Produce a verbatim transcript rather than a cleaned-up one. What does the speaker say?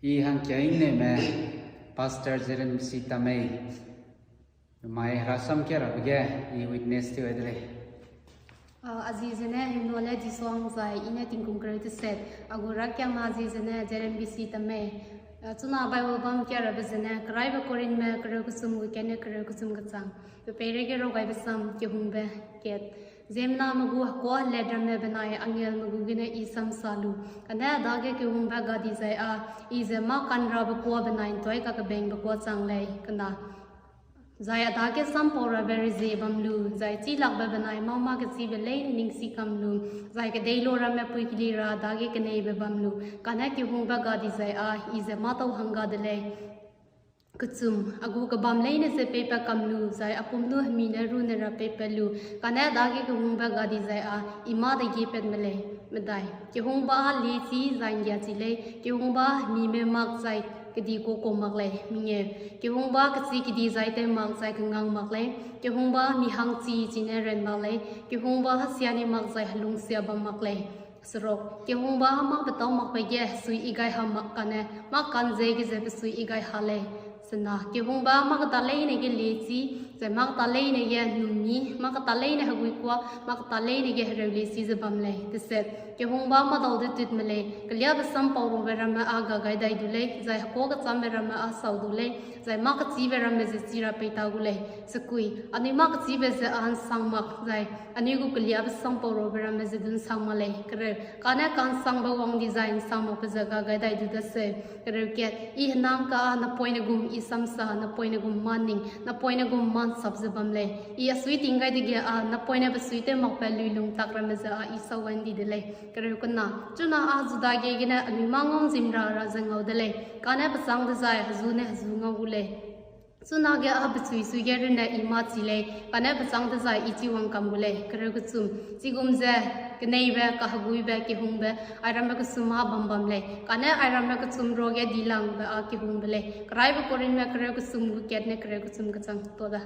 I hangkia ingneme Pastor Jeremy C. Tamei, mai rasam kia rabe ge, i witness tew ai de lei. A, a zi zene Himnuale Disuang zai, i ne tingkum kereu teset, a gu rakiangna zi zene Jeremy C. Tamei. A, chuna Bible bam kia rabe zene, Keraibe Korinthme kereu kechum gu kene kereu kechum kechang. Pe peireige rogaibe sam, kehungbe kat. Ziemmename gu hekuâ helet ramme benai angelme gu gene i sam sa lu. Kane dage kehungbe gadi zai â, i ze mâ kanrabe kuâ benai ’ntoi kakebengbe kuâ chang lei, kena. Zai a dage sam pau rabe rezie bam lu, zai chîlakbe benai mâ-mâ kechibe leine ning si kam lu, zai kedeiloa ramme pui keli ra dage keneibe bam lu, kane kehungbe gadi zai â, i ze mâ tau hangga de lei. Kechum, a gu kebam leine ze peipat kam lu, zai a pum du hemi ne rune ra peipat lu, kane dage kehungbe gadi zai â, i mâ de giepat me lei. Medai, kehungbe â liechi zai ’nggiachi lei, kehungbe â hemime mak zai kedi kuâ-kuâ mak lei. Mengeu, kehungbe â kechi kedi zai tew mak zai kengang mak lei, kehungbe â mi hangchi chine ran mak lei, kehungbe â hesiani mak zai helungsia bam mak lei. Seruk, kehungbe â mâ petâu makbe ge hesui i gai ha mak kane, mâ kanzei ge ze pesui i gai ha lei. Sena, kehungbe â mâ keta leine ge liechi, zai mâ keta leine ge numi, mâ keta leine heguikuâ, mâ keta leine ge hereu liechi ze bam lei. Teset, kehungbe â mâdau de tut me lei, keliâbe sam pau rabe ramme â ga gai dai du lei, zai hekuâ kechambe ramme â sau du lei, zai mâ kechibe ramme ze chi ra pei ta gu lei. Sekui, anui mâ kechibe ze â ’nsang mak, zai anui gu keliâbe sam pau rabe ramme ze du ’nsang mak lei. Kereu, kane ka'nsangbe wang dizai ’nsang makbe ze ga gai dai du daseu. Kereu kat, i henang ka â napoine gum i samsa, napoine gum mâ ning, napoine gum mâ ’nsap ze bam lei. I a sui ting gai dege â napoine pesui tew makbe luilung tak ramme ze â i sau gai ’ndi de lei. Kereu kena, chuna â zu dage gene anui mâ ngau ’nzim ra ra ze ngau de lei, kane pechâng dezai hezu ne hezu ngau gu lei. Chunage â bechui sui ge runne i mâ chi lei, kane pechâng dezai i chi wang kam gu lei. Kereu kechum, chigum ze keneibe, kaheguibe, kehungbe, airamme kechum â bam bam lei, kane airamme kechum ruage dilangbe â kehungbe lei. Keraibe Korinthme kereu kechum gu kat ne kereu kechum kechang ta da.